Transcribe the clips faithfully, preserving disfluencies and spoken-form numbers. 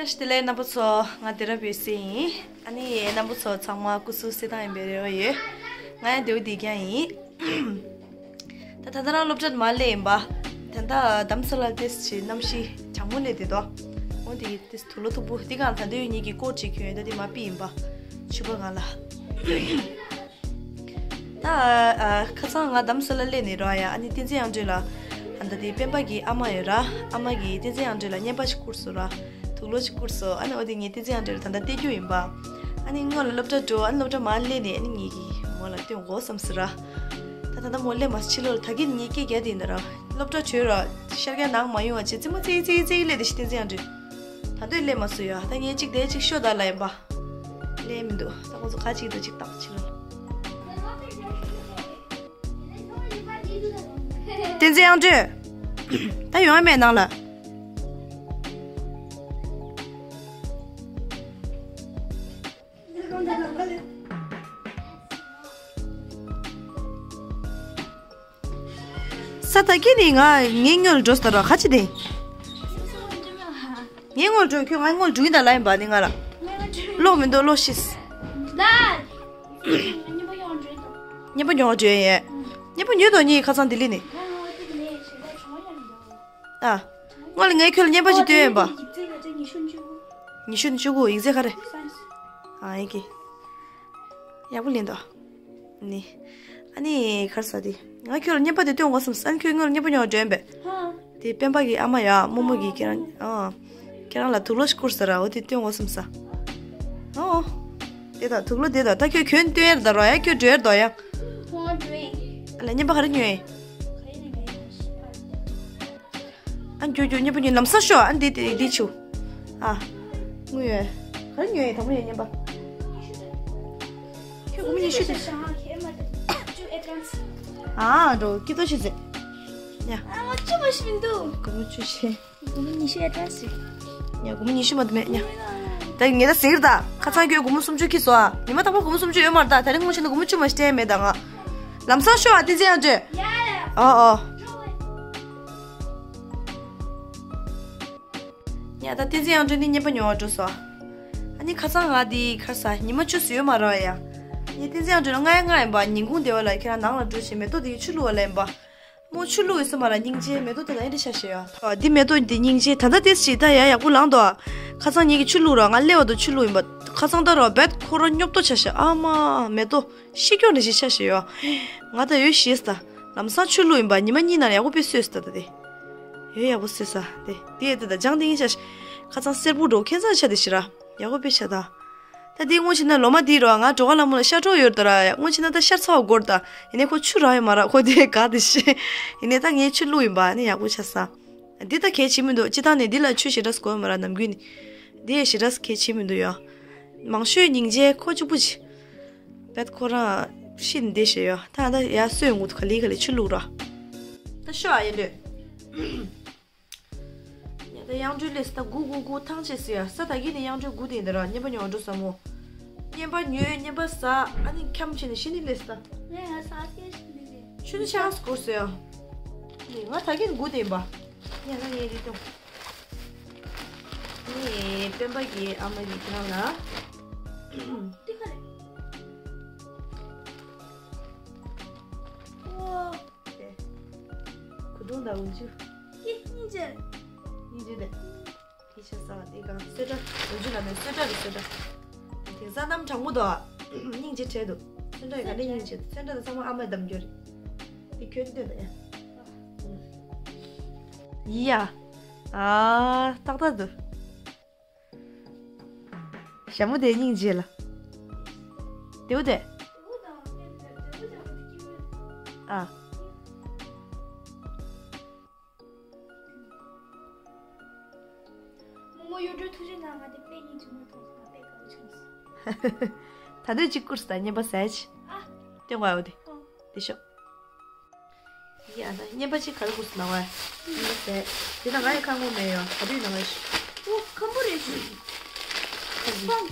བཀྲ་ཤིས་བདེ་ལེགས་རྣམ་པ་ཚོ། ང་དེ་ར་བོད་སྲས་ཡིན། ཨ་ནི་རྣམ་པ་ཚོ་ཚང་མ་སྐུ་གཟུགས་གསལ་ཐང་ཡིན་པའི་རེ་བ་ཡོད། ང་ཡང་དེའུ་དེ་རྐྱང་ཡིན། ད་ད་ལྟ་རང་སློབ་གྲྭར་མར་སླེབས་ཡིན་པ། ད་ལྟ་རྡ་རམ་ས་ལར་ཏོག་ཙམ་གྱི་གནམ་གཤིས་གྲང་མོ་སླེབས་བསྡད་འདུག་འོ་དེ་ཏོག་ཙམ་དུག་ལོག་མཐུག་པོ་དེ་གང་ད་དུང་ངེད་ཀྱི་ཀོཊ་ཅིག་གྱོན་ཡོད། ད་དེ་མར་ཕུད་ཡིན་པ། ཕྱུ་པ་སྒང་ལ། ད་ཨ་ཁ་སང་ང་རྡ་རམ་ས་ལར་སླེབས་ནས་ར་ཡ། ཨ་ནི་བསྟན་འཛིན་དབྱངས་སྒྲོན་ལ། ཨ་ད་དེ་སྤེན་པ་གི་ཨ་མ་ཡོད་ར། ཨ་མ་གིས་བསྟན་འཛིན་དབྱངས་སྒྲོན་ལ་རྔན་པ་ཞིག་བསྐུར་སོང་ར། དུག་ལོག་ཅིག་བསྐུར་སོང་། ཨ་ནི་འོ་དེ་ངས་བསྟན་འཛིན་དབྱངས་སྒྲོན་ལ་ད་ལྟ་སྟེར་རྒྱུ་ཡིན་པ། ཨ་ནི་སྔོན་ལ་སློབ་གྲྭ་འགྲོ། ཨ་ནི་སློབ་གྲྭ་མར་སླེབས་ནས་ཨ་ནི་ངེད་ཀྱིས་མོ་ལ་སྟོན་དགོས་བསམ་སོང་ར། ད་ད་ལྟ་མོ་སླེབས་མ་སོང་ཕྱི་ལོགས་ལ། ད་གིན་ངས་སྐད་རྒྱག་བསྡད་ཡིན་ད་ར། སློབ་གྲྭ་བྲོས་ར། ཤར་རྒྱག་ནང་མ་ཡོང་བ་བྱས་རྩེད་མོ་རྩེ་རྩེ་རྩེ་སླེབས་བསྡད་ཤག་བསྟན་འཛིན་དབྱངས་སྒྲོན། ད་དུང་སླེབས་མ་སོང་ཡ། ད་ངས་གཅིག་དེ་གཅིག་ཤོད་ད་ལབ་ཡིན་པ། སླེབས་མི་འདུག་ད་ཁོང་ཚོ་ག་ཅིག་འདུག་ཅིག་བལྟ་ཕྱི་ལོགས་ལ། བསྟན་འཛིན་དབྱངས་སྒྲོན། ད་ཡོང་ཡ་མེད་ནང་ལ། ས་ད་ཀི་ནི་ང་ངའི་སྔོན་ལ་འགྲོ་ས་ད་ར་ཁ་ཅི་དེ། ངའི་སྔོན་ལ་འགྲོ། ཁྱོད་ང་སྔོན་ལ་འགྲོ་གི་ད་ལབ་ཡིན་པ་ནི་ང་ལ། ལོག་མི་འདུག་ལོག་ཤིས། རྔན་པ་ཉོ་འགྲོ་ཡིན། རྔན་པ་ཉོ་འགྲོ་ཡིན། རྔན་པ་ཉོས་དོ་ནི་ཁ་སང་ལྡི་ལི་ནས། ཨ། སྔོན་ལ་ངས་ཁྱོད་ལ་རྔན་པ་ཞིག་སྟོན་ཡིན་པ། ཉི་ཤུ་ནས་བཅུ་དགུ། ཡིག་ཚད་ག་རེ། ཨ་ཡིན་གི། ཡག་པོ་ལེན་དོ། ནི། ཨ་ནི་ག་རེ་ཟེར་དེ། ང་ཁྱོད་ལ་རྔན་པ་དེ་སྟོན་དགོས་བསམ་སོང་། ཨ་ནི་ཁྱོད་སྔོན་ལ་རྔན་པ་ཉོ་འགྲོ་ཡིན་པས། དེ་སྤེན་པ་གི་ཨ་མ་ཡ་རྨོ་མོ་གིས་ཁྱེད་རང་ཨ། ཁྱེད་རང་ལ་དུག་ལོག་ཞིག་བསྐུར་ཟེར་ར། འོ་དེ་སྟོན་དགོས་བསམ་ས། ཨོ། དེ་དང་དུག་ལོག་དེ་དང་ད་ཁྱོད་གྱོན་སྟོན་ཡར་ད་རོ་ཡ། ཁྱོད་འགྲོ་ཡར་དོ་ཡ། ཨ་ལ་རྔན་པ་ག་རེ་ཉོས་ཡིན། ཨ་རྒྱུ་རྒྱུ་རྔན་པ་ཉོས། ལམ་སང་ཤོག་ཨ་འདི་དེ་འདི་ཆུ། ཨ། དངུལ་ཡོད། ག་རེ་ཉོས་ཡིན་དང་པོ་ཡ་རྔན་པ། ཁྱོད་སྒོར་མོ་ཉི་ཤུ་དེ། ཨ་འགྲོ་ཀི་ཏོ་ཤི་ཟེ། ཡ། ཨ་བཅུ་མ་ཤི་མི་འདུག་སྒོར་མོ་བཅུ་ཤི། སྒོར་མོ་ཉི་ཤུ་ཨེ་ཏྲ་སི། ཡ་སྒོར་མོ་ཉི་ཤུ་མ་དུ་མེད་ཡ། ད་ངས་ད་ཟེར་ད། ཁ་སང་ཁྱོད་སྒོར་མོ་སུམ་ཅུ་ཁྱེར་སོང་ཨ། ཉི་མ་རྟག་པར་སྒོར་མོ་སུམ་ཅུ་ཡོད་མ་རེད་ད། དེ་རིང་སྔོན་ཆད་ན་སྒོར་མོ་བཅུ་མ་ཞིག་སྤྲད་མེད་ད་ང་། ལམ་སང་ཤོག་ཨ་བསྟན་འཛིན་དབྱངས་སྒྲོན། ཡ་ཡ། ཨོ་ཨོ། ཡ་ད་བསྟན་འཛིན་དབྱངས་སྒྲོན་ནི་རྔན་པ་ཉོ་བར་འགྲོ་སོང་ཨ། ཨ་ནི་ཁ་སང་ང་དེ་ཁར་ས་ཉི་མ་བཅུ་ཙམ་ཡོད་མ་རེད་ཡ། ངས་བསྟན་འཛིན་དབྱངས་སྒྲོན་ལ་ང་ཡ་ང་ཡིན་པ། ཉིན་གུང་སྡེ་བ་ལ་ཁྱེད་རང་ནང་ལ་འགྲོ་བྱས་མེ་ཏོག་དེ་ཆུ་བླུག་པ་ལ་ཡིན་པ། མོ་ཆུ་བླུགས་ཡོད་ས་མ་ར། སྙིང་རྗེ། མེ་ཏོག་དེ་ལ་ཨེ་འདྲ་ཆགས་ཤག་ཡ། འདི་མེ་ཏོག་འདི་སྙིང་རྗེ། ད་ལྟ་ཏོག་ཙམ་ད་ཡ་ཡག་པོ་ལངས་འདུག་ཨ། ཁ་སང་ངེད་ཀྱིས་ཆུ་བླུགས་ར། ང་སླེབས་པ་དང་ཆུ་བླུགས་ཡིན་པ། ཁ་སང་ད་ར་བད་ཁོ་རང་སྙོབ་ཏོ་ཆགས་ཤག་ཨ་མ་མེ་ཏོག་ཤི་སྐྱོ་འདྲ་ཞིག་ཆགས་ཤག་ཡ། ང་ད་ཡོད་ཤེས་ད། ལམ་སང་ཆུ་བླུགས་ཡིན་པ། ཉི་མ་གཉིས་ནང་ཡག་པོ་དཔེ་སོས་ད་ད་དེ། ཡོད་ཡག་པོ་སོས་ས་དེ། དེ་ཡ་དེ་ད་ལྗང་དེ་ཡིན་ཆགས་ཤག་ཁ་སང་སེར་པོ་འགྲོ་ཁྱད་མཚར་ཆགས་དེ་ཤི་ར། ཡག་པོ་དཔེ་ཆགས་ད། ད་དེ་སྔོན་ཆད་ན་ལོ་མ་དེ་རོ་ང་གྲོ་ག་ལ་མོ་ལ་ཤ་གྲོགས་ཡོད་ད་ར། སྔོན་ཆད་ན་ད་ཤར་ཚ་བ་སྐོར་ད། ཡིན་ནའི་ཁོ་ཆུ་རག་ཡོད་མ་ར། ཁོ་དེ་ག་དེ་ཤི། ཡིན་ནའི་ད་ངས་ཆུ་བླུགས་ཡིན་པ་ནི་ཡག་པོ་ཆགས་ས། འདི་ད་གལ་ཆེ་མི་འདུག་སྤྱི་བཏང་ནས་འདི་ལ་ཆུ་ཞེ་དྲག་དགོས་མ་ར་ནམ་རྒྱུན་ནི། འདི་ཡ་ཞེ་དྲག་གལ་ཆེ་མི་འདུག་ཡ། མང་ཤོས་སྙིང་རྗེ་ཁོ་གཅིག་པུ་ཅི། བད་ཁོ་རང་ཤི་ནི་བསྡད་ཤེས་ཡ། ད་ད་ཡ་སོས་ངུ་ག་ལི་ག་ལི་ཆུ་བླུགས་ར། ད་ཤོ་ཨ་ཡིན་འདོད། ཡ་ད་དབྱངས་སྒྲོན་སླེབས་སོང་ད། སྒུག་སྒུག་སྒུག་ཐང་ཆད་སོང་ཡ། ས་ད་གི་ནི་དབྱངས་སྒྲོན་སྒུག་བསྡད་ཡིན་ད་ར། རྔན་པ་ཉོ་འགྲོ་བསམ་མོ། རྔན་པ་ཉོས་རྔན་པ་ཟ། ཨ་ནི་འཁྱམ་བྱས་ནས་ཤི་ནི་སླེབས་སོང་ད། ངས་ང་ཟ་སྐད་ཤི་འདི་རེད། ཆུ་ནི་ཆགས་སྐོར་སོང་ཡ། ནི་ང་ད་གི་ནི་སྒུག་བསྡད་ཡིན་པ། ཡ་ད་ངས་རེད་དོ། ནི་སྤེན་པ་གི་ཨ་མ་གི་ཁྱེད་རང་ལ། འདི་ག་རེད། ཨོ། དེ། གོས་ཐུང་དང་འོག་འཇུ། ཀི་སྙིང་རྗེ། སྙིང་རྗེ་དེ། དེ་ཆ་ས་དེ་གང་སོས་ཀྲ། འོག་འཇུ་ལ་མེད་སོས་ཀྲ་རེད་སོས་ཀྲ། དེང་སང་གནམ་གྲང་མོ་འདུག་སྙིང་རྗེ་བྲལ་འདུག་སོས་ཀྲ་ཡི་ག་འདྲ་སྙིང་རྗེ། སོས་ཀྲ་དེ་ཚང་མ་ཨ་མས་བདམས་རྒྱུ་རེད། དེ་ཁྱོད་སྟོན་དང་ཡ། ཡི་ཡ། ཨ་ཏག་ཏག་འདུག་ཞྭ་མོ་དེ་སྙིང་རྗེ་ལ། དེའུ་དེ། ཨ། རྨོ་མོ་གཡུ་སྒྲོན་ཐུགས་རྗེ་གནང་། ང་དེ་དཔེ་སྙིང་རྗེ་མོ་མཐོང་སོང་། ང་དཔེ་དགའ་པོ་བྱུང་སོང་། ད་དུང་གཅིག་བསྐུར་སོང་ད། རྔན་པ་ཟས་ཅི། ཨ། སྟོན་དགོས་ཨ་འོ་དེ། ཨ། དེ་ཤོག་ཡ་ད་རྔན་པ་ཅིག་ག་རེ་དགོས་སུ་ནང་བ། རྔན་པ་ཟས། དེ་ད་ང་ཡི་ཁ་ངོ་མེད་ཡོ། ག་དུས་ནང་བ་ཞིག་ཨོ་ཁམ་བུ་རེད་ཞུ། ཁམ་བུ།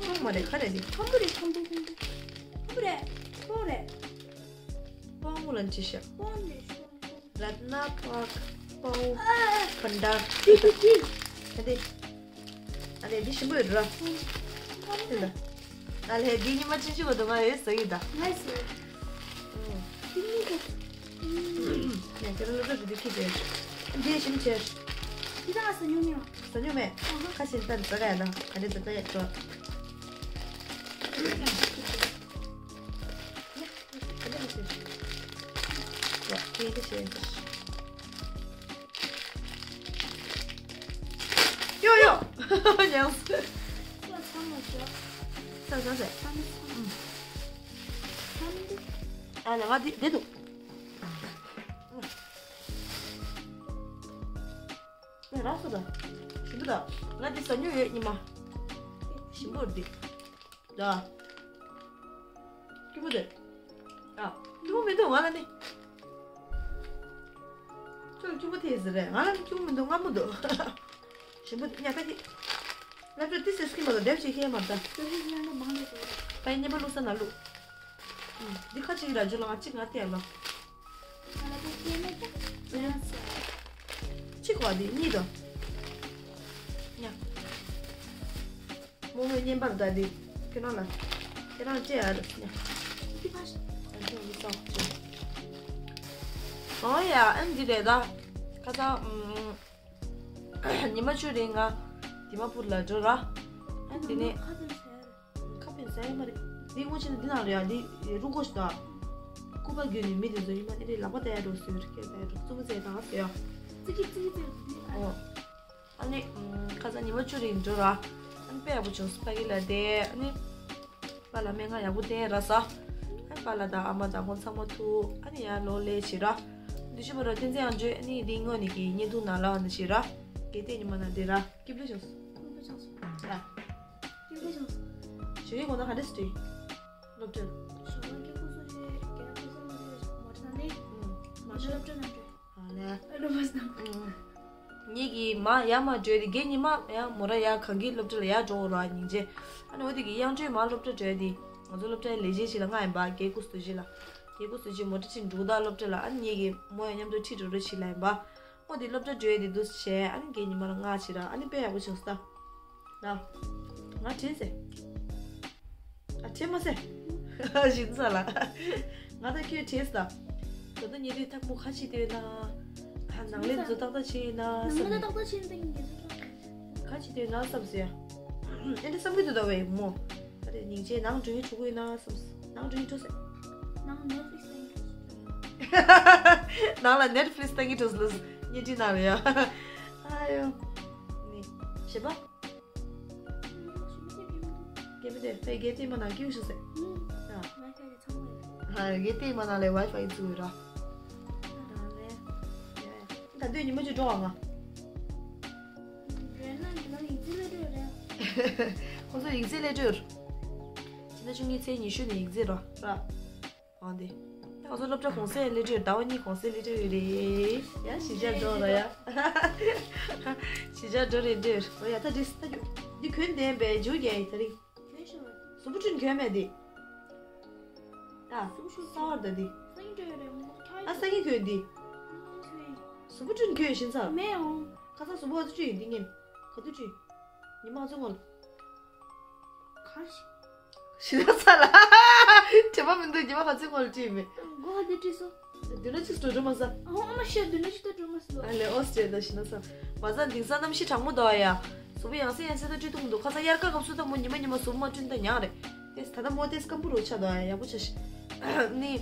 ཁམ་བུ་མ་རེད་ག་རེ་རེད། ཁམ་བུ་རེད་ཁམ་བུ་ཁམ་བུ། ཁམ་བུ་རེད། ཁོ་རེད། པའོ་ལ་ཅི་ཤ། པའོ་རེད་ཞུ། རཏྣ་པ་པའོ་ཨ་ཕན་ཌ། ཅི་ཅི་ཅི། ད་དེ། ལས་འདི་ཞིམ་པོ་ཡོད་ར། དེ་ལ། ཨ་ལས་འདི་ཉི་མ་ཆུང་ཆུང་གོ་དུ་མ་ཡོད་ཟ་ཡི་ད། ང་ཟེར། ཏིང་ངེ་ག་ནས་ཁྱེད་རང་སློབ་གྲྭ་འགྲོ་དུས་ཁྱི་དེ། འདི་ཞིམ་ཆེ། འདི་ད་ང་ཟ་མྱོང་མེད། ཟ་མྱོང་མེད། ཁ་ཤས་ད་ཟ་ག་ཡ་ད་ག་རེ་ད་ད་ཡ་འགྲོ། ག་རེ་ཟ། ཡོ་ཡོ། ཉལ་སོང་། ས་ས་ས་ས། ཨ་ལ་ང་འདི་འདི་འདུག་ང་རག་སོང་ད། ཞིམ་པོ་ད། ང་འདི་ཟ་མྱོང་ཡོད་ཉི་མ། ཞིམ་པོ་འདི། ད། སྐྱིད་པོ་རེད། ཨ། སྐྱིད་པོ་མི་འདུག་ང་ལ་ནི། ཁྱོད་སྐྱིད་པོ་དེ་ཟེར་རེད། ང་ལ་ནི་སྐྱིད་པོ་མི་འདུག་སྔ་མོ་འདུག་ཞིམ་པོ་ཉ་ཁ་ཅིག་སློབ་གྲྭ་ཏི་སེ་སྐྱིད་པོ་དང་འདེབས་བྱེད་མཁན་མ་ད། ཁྱོད་ཀྱི་སློབ་གྲྭ་མང་ལས་འདུག་ད་ཡིན་ཉན་པ་བླུགས་ས་ན་བླུགས། འདི་ཁ་ཅིག་ར་ཇོ་ལ་ང་གཅིག་ང་སྟེར་ལོ། ང་ལ་དེ་སྐྱེས་ནས་ད་ང་ཟ། གཅིག་བ་འདི་གཉིས་དང་། ཉ། རྨོ་མོས་བརྙན་པར་ལྟ་དུས་ཁྱེད་རང་ལ་ཁྱེད་རང་སྤྲད་ཨ་རེད་ཉ། འདི་ཕ་ཤ། ཨ་ཁྱེད་རང་གི་སོགས་བྱོས། ཨོ་ཡ་ཨ་འདི་རེད་ད། ཁ་སང་ཉི་མ་བཅུ་རིང་ང་དི་མ་པུར་ལ་འགྲོ་ར། ཨ་འདི་ནས་ཁ་ཕན་ཟ་ཡ་མ་རེད། འདི་སྔོན་ཆད་འདི་ནང་རེད་ཡ་འདི་རུ་ཀོ་ཞིག་ད། སྐུ་པ་རྒྱུད་ནས་མི་དེ་ཚོ་ཉི་མ་ཨེ་རེད་ལག་པ་ལྟ་ཡ་འགྲོ་ཟེར་སྐད་ལྟ་ཡ་འགྲོ་རྩུབ་མོ་བྱས་དང་ཟེར་ཡ། ཙི་གི་ཙི་གི་ཙི་གི། ཨོ། ཨ་ནི། ཁ་སང་ཉི་མ་བཅུ་རིང་འགྲོ་ར། ཨ་ནི་དཔེ་ཡག་པོ་བྱུང་སོང་ཕ་གི་ལ་བསྡད་ཨ་ནི། པཱ་ལགས་སྨན་ཁང་ཡག་པོ་བསྟེན་ར་ཟ། ཨ་ནི་པཱ་ལགས་དང་ཨ་མ་དང་ཁོང་ཚང་མ་ཐུག་ཨ་ནི་ཡར་ལོག་སླེབས་བྱས་ར། འདི་ཤུ་བ་ར་བསྟན་འཛིན་ཡང་བརྗོད་ཨ་ནི་འདི་སྔོན་ནས་ཀྱི་བརྙན་ཐུང་ནང་ལ་འདི་བྱས་ར། གལ་ཏེ་ཉི་མ་ན་འདི་ར་སྐྱིད་པོ་བྱུང་སོང་། སྐྱིད་པོ་བྱུང་སོང་། ར། སྐྱིད་པོ་བྱུང་སོང་། ཞོགས་ཀའི་དགོང་དག་ག་འདྲ་སེ་འགྲོ་ཡིན། སློབ་གྲྭར། ཞོགས་པ་སྐྱིད་པོ་སོང་ཞེས་རྒན་ཁོ་ཚོ་མོ་ཊ་ནས། ཨུམ། མ་གཞི་སློབ་གྲྭ་ནང་འགྲོ། ཨ་ལས། ཨ་ལོ་མ་སྣང་། ཨུམ། ངེད་ཀྱིས་མ་ཡར་མར་བྲོས་ཏེ་རྒན་ཉི་མ་ཡང་མོ་ར་ཡར་གངས་སྐྱིད་སློབ་གྲྭ་ལ་ཡར་འགྲོ་འོ་ར་སྙིང་རྗེ། ཨ་ནི་འོ་དེ་གི་ཡང་བྲོས་མར་སློབ་གྲྭ་བྲོས་ཏེ་ང་ཚོ་སློབ་གྲྭའི་ལས་བྱེད་ཞིག་ལ་མངགས་ཡིན་པ་རྒན་སྐུ་སུ་ཞིག་ལ། རྒན་སྐུ་སུ་ཞིག་མོ་ཊ་ཁྲིད་འགྲོ་ད་སློབ་གྲྭ་ལ་ཨ་ནི་ངེད་ཀྱིས་མོ་ཡང་མཉམ་དུ་ཁྲིད་འགྲོ་རོགས་བྱེད་ལ་ཡིན་པ། འོ་དེ་སློབ་གྲྭ་བྲོས་ཏེ་འདུག་བྱས་ཨ་ནི་རྒན་ཉི་མ་ལ་མངགས་བྱས་ར་ཨ་ནི་དཔེ་ཡག་པོ་བྱུང་སོང་ད། ལ། ང་དྲན་སེ། ཨ་དྲན་མ་སེ། ཞིག་ཚ་ལ། ང་ད་ཁྱོད་དྲན་སེ་ད། ད་ལྟ་ཉེ་དུས་ཐག་མོ་ཁ་ཕྱེ་དེ་ན། ཨ་ནང་ལས་བཟོ་ཏག་ཏག་བྱས་ཡིན་ན་བསམ་ནས། ཏག་ཏག་བྱས་ཡིན་ན་ཁ་ཕྱེ་དེ་ན་བསམ་སེ། ཨེ་འདྲ་བསམ་གི་འདུག་ད་བས་མོ། ད་རེ་སྙིང་རྗེ་ནང་འགྲོ་ཡིན་ཆོག་གི་ཡིན་ན་བསམ་སེ་ནང་འགྲོ་ཡིན་འགྲོ་སེ། ནང་ནེཊ་ཕི་ལིག་སི་ལྟ་གི་འགྲོ་སེ་ལ་བརྙན་འཕྲིན་ནང་ལ་ཡ། ཨ་ཡོ། ནི། ཞེས་པ། སྐད་མི་དེ་ཕའི་གེ་ཏི་མ་ནང་སྐྱིད་ཤོག་ཟེར། ཨ། ཧ་གེ་ཏི་མ་ནང་ལས་ཝའི་ཕའི་བཙུགས་ཡོད་ར། ད་དུས་ཉི་མ་ཅིག་འགྲོ་བ་ང་། ཁོ་ཚོ་ཡིག་རྩིས་ལས་སྤྲོད། ཕྱི་ཟླ་བཅུ་གཉིས་ཚེས་ཉི་ཤུ་ནས་ཡིག་རྩིས་ར་ར། འོང་དེ། ད་ང་ཚོ་སློབ་གྲྭ་གུང་སེང་སླེབས་དུས་ཟླ་བ་གཉིས་གུང་སེང་སླེབས་དུས་རེད། ཡ་གཞིས་ཆགས་འགྲོ་ར་ཡ། གཞིས་ཆགས་འགྲོ་རེད་འདྲེར། འོ་ཡ་ད་འདྲེས་ད་རྒྱུ། འདི་གོན་བསྡད་པའི་འཇུ་རྒྱལ་ཡིན་ད་རིང་། གོན་ཤོར། གཟུགས་པོ་བསྐྲུན་གོན་མེད་འདི། ད། གཟུགས་པོ་ཤོར་སའོ་ད་འདི། སང་ཉིན་འགྲོ་ཡོད་རེད་མོ་ཁྱ་ཡིན། ཨ་སང་ཉིན་གོན་འདི། གཟུགས་པོ་བསྐྲུན་གོན་བཞིན་ཚར། མེད་འོང་། ཁ་སང་གཟུགས་པོ་ཨ་ཚོ་བསྐྲུན་ཡིན་འདི་ངེམ། ག་དུས་བསྐྲུན། ཉི་མ་ཨ་ཚོ་སྔོན། ག་ཞིག་ཞི་ན་ས་ལ། དྲན་པ་མི་འདུག་ཉི་མ་ག་ཚོད་སྔོན་ལ་བྲིས་མེད། མགོ་ཧ་དེ་བྲིས་སོ། དུས་ན་ཅིག་སྤྲོ་སྤྲོ་མ་ས། ཨ་ཧོ་ཨ་མ་ཤི་དུས་ན་ཅིག་ཏུ་སྤྲོ་མ་སོ། ཨ་ལེ་ཨོ་སྤྲད་ད་ཞི་ན་ས། མ་ས་དེང་སང་གནམ་གཤིས་གྲང་མོ་འདུག་ཡ། གཟུགས་པོ་ཡང་སེ་ཡང་སེ་ད་བྲིས་ཐུབ་མི་འདུག་ཁ་སང་དབྱར་ཁ་སྐབས་སུ་ད་མོ་ཉི་མ་ཉི་མ་གཟུགས་པོ་མ་བསྐྲུན་ད་ཉག་རེད། དེ་ད་ད་མོ་དེ་སྐམ་པོ་རུ་ཆགས་འདུག་ཡ་ཡག་པོ་ཆགས་ཤི། ནི།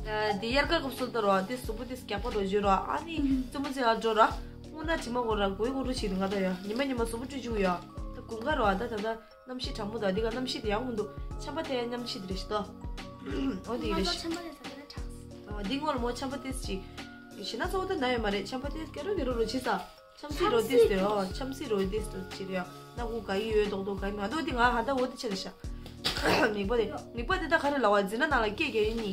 དེ་དབྱར་ཁ་སྐབས་སུ་ད་རོ་དེ་གཟུགས་པོ་དེ་རྒྱགས་པ་རོ་བརྗོད་རོ་ཨ་ནི་རྩེད་མོ་རྩེ་ཨ་འགྲོ་ར། སྔོ་ན་དྲི་མ་གོ་ར་གོའི་གོ་རུ་བྱེད་དུ་ང་ད་ཡ་ཉི་མ་ཉི་མ་གཟུགས་པོ་བཀྲུས་བཅུག་ཡ། ད་དགུན་ཁ་རོ་ཨ་ད་ད་ད། གནམ་གཤིས་གྲང་མོ་དང་འདི་ག་གནམ་གཤིས་དེ་ཡག་མི་འདུག་ཆམ་པ་དེ་གནམ་གཤིས་དེ་རེད་ཤི་ཏོ། འོ་དེ་རེད་ཤི། ཆམ་པ་དེ་ཟ་ཁ་ན་གྲགས། འདི་སྔོན་ལ་མོ་ཆམ་པ་དེ་ཅི། ཞི་ན་ཚོ་ད་ན་ཡོད་མ་རེད་ཆམ་པ་དེ་སྐེ་རོ་སྐེ་རོ་རོ་ཆི་ས། ཆམ་སྲིད་རོ་དེ་སྟེ་རོ་ཆམ་སྲིད་རོ་དེ་སྟེ་ཅི་རེད་ན་གུ་ག་ཡི་ཡོད་དོག་དོག་ག་ཡི་མ་དོ་དེ་ང་ཧ་ད་འོ་དེ་ཆ་རེད་ཤ། མིག་པ་དེ་མིག་པ་དེ་ད་ག་རེ་ལ་བ་འཛིན་ན་ནང་ལ་སྐད་རྒྱག་ཡིན་ནི།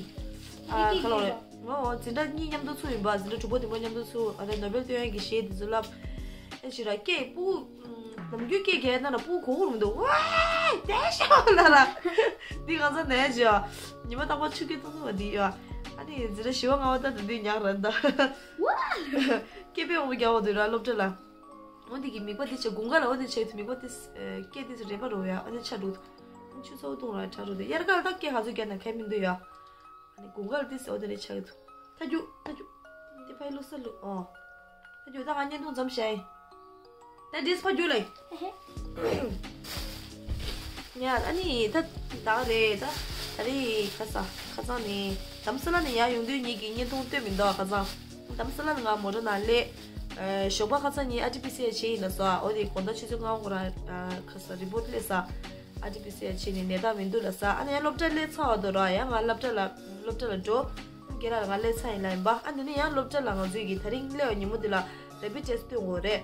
ཨ་ཁ་ལོ་རེད། ཨོ་འཛིན་གྲྭ་གཉིས་མཉམ་དུ་ཚུགས་ཡིན་པ་འཛིན་གྲྭ་དྲུག་པ་བདུན་པ་མཉམ་དུ་ཚུགས་ཨ་ད་ནོ་བེལ་སྟོན་ཡག་གི་གཞས་དེ་ཚོ་བསླབ། ཨེ་ཞི་ར་སྐད་སྤུ་གུ། ནམ་རྒྱུན་སྐད་རྒྱག་ན་ལ་སྤུ་གུ་གོ་གོ་མི་འདུག་ཝའི་དེ་ཤོག་ལ་ར། འདི་གང་ཟག་ནས་ཇི་ཨ། ཉི་མ་རྟག་པར་ཆུ་སྐད་གཏོང་གཏོང་བ་འདི་ཨ། ཨ་ནི་འཛིན་གྲྭ་བཞི་པ་ལྔ་པ་ད་ད་འདི་ཉག་ར་འདའ། སྐད་པས་འོང་བ་རྒྱག་འོ་འདུག་ར་སློབ་གྲྭ་ལ། འོ་འདི་གི་མིག་པ་འདི་ཆ་དགུན་ཁ་ལ་འོ་འདི་ཆ་གི་འདུག་མིག་པ་འདི་སྐད་འདི་རེ་པ་རོ་ཡ། ཨ་ནི་ཆ་འདུག་ཨ་ནི་ཆུ་ཚོད་བཏུང་ར་ཁྲ་རོ་འདི་དབྱར་ཁ་ལ་ད་སྐད་ང་ཚོ་རྒྱ་ན་ཁ་མི་འདུག་ཡ། ཨ་ནི་དགུན་ཁ་ལ་འདི་སེ་འོ་འདི་རེ་ཆ་གི་འདུག་ཐ་རྒྱུ་ཐ་རྒྱུ། འདི་ཕ་ཡི་ལུག་ས་ལུག་ཨོ། ད་རྒྱུ་ད་ང་བརྙན་ཐུང་མཚམས་བཞག་ཡིན། ད་འདིས་ཕ་རྒྱུ་ལེ། ཉ་ཨ་ནི་ད་ད་རེད་ད། ད་རེད་ཁ་ས་ཁ་ཚང་ནི་དམ་ས་ལ་ནི་ཡར་ཡོང་དུས་ངེད་ཀྱི་བརྙན་ཐུང་སྟོན་མི་འདུག་ཁ་ཚང་། དམ་ས་ལ་ནི་ང་མོ་ཊ་ནང་སླེབས། ཨ་ཞོགས་པ་ཁ་ཚང་ངས་ཨ་ཊི་པི་སི་ཡ་བྱས་ཡིན་ལ་སོ། འོ་དེ་དགོང་དག་ཆུ་ཚོད་ལྔ་པོ་ར་ཁ་ས་རི་པོ་ཊི་སླེབས་ས། ཨ་ཊི་པི་སི་ཡ་བྱས་ནས་ནད་རྟགས་མི་འདུག་ལ་ས། ཨ་ནི་ཡང་སློབ་གྲྭ་སླེབས་ཚར་བ་དོ་ར་ཡང་ང་སློབ་གྲྭ་ལ་སློབ་གྲྭ་ལ་འགྲོ། རྒན་ལགས་ང་སླེབས་ཚར་ཡིན་ལ་ཡིན་པ། ཨ་འདི་ནི་ཡང་སློབ་གྲྭ་ལ་ང་ཚོའི་གི་ད་རིང་སླེབས་པའི་ཉིན་མོ་འདི་ལ་རེ་པིཌ་ཊེ་སི་སྟོན་དགོས་རེད།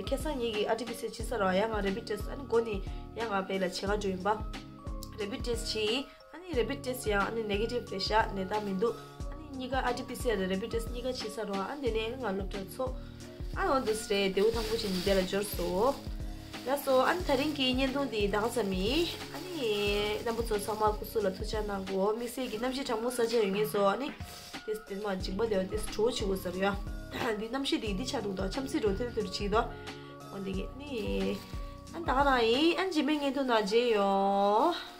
ཁ་སང་ངེད་ཀྱི་ཨ་ཊི་པི་སི་ཡ་བྱས་ཚར་ར་ཡང་ང་རེ་པིཌ་ཊེ་སི་ཨ་ནི་མགོ་ནི་ཡང་ང་བེད་ལ་བྱེད་ག་འགྲོ་ཡིན་པ། རེ་པིཌ་ཊེ་སི་བྱས། ཨ་ནི་རེ་པིཌ་ཊེ་སི་ཡང་ཨ་ནི་ནེ་གེ་ཊིབ་རེད་ཤག་ནད་རྟགས་མི་འདུག་ཨ་ནི་གཉིས་ཀ་ཨ་ཊི་པི་སི་ཡ་དང་རེ་པིཌ་ཊེ་སི་གཉིས་ཀ་བྱས་ཚར་ར། ཨ་འདི་ནས་ང་སློབ་གྲྭ་ཚུགས། ཨ་འོ་འདུག་སེ་རེད། བདེ་པོ་ཐང་པོ་བྱས་ནས་འདི་ལ་འབྱོར་སོང་། ལགས་སོ། ཨ་ནི་ད་རིང་གི་བརྙན་ཐུང་འདི་ད་ག་ཙམ་ཡིན། ཨ་ནི་རྣམ་པ་ཚོ་ཚང་མ་སྐུ་གཟུགས་ལ་ཐུགས་ཅག་གནང་དགོས། དམིགས་བསལ་གྱི་གནམ་གཤིས་གྲང་མོ་ས་ཆ་ཡོད་ངེས་སོ། ཨ་ནི་དེ་དེ་མ་འཇིགས་པ་དེ་བ་དེ་གྲོ་བོ་བྱེད་དགོས་ཟེར་ཡ། འདི་གནམ་གཤིས་འདི་འདི་ཆགས་འདུག་ད་འཆམ་སྲིད་འགྲོ་ཐེར་ཐེར་བྱེད་དོ། འོ་འདི་གི་ནི། ཨ་ནི་ད་ག་རང་ཡིན། ཨ་ནི་རྗེས་མའི་བརྙན་ཐུང་ནང་མཇལ་ཡོང་།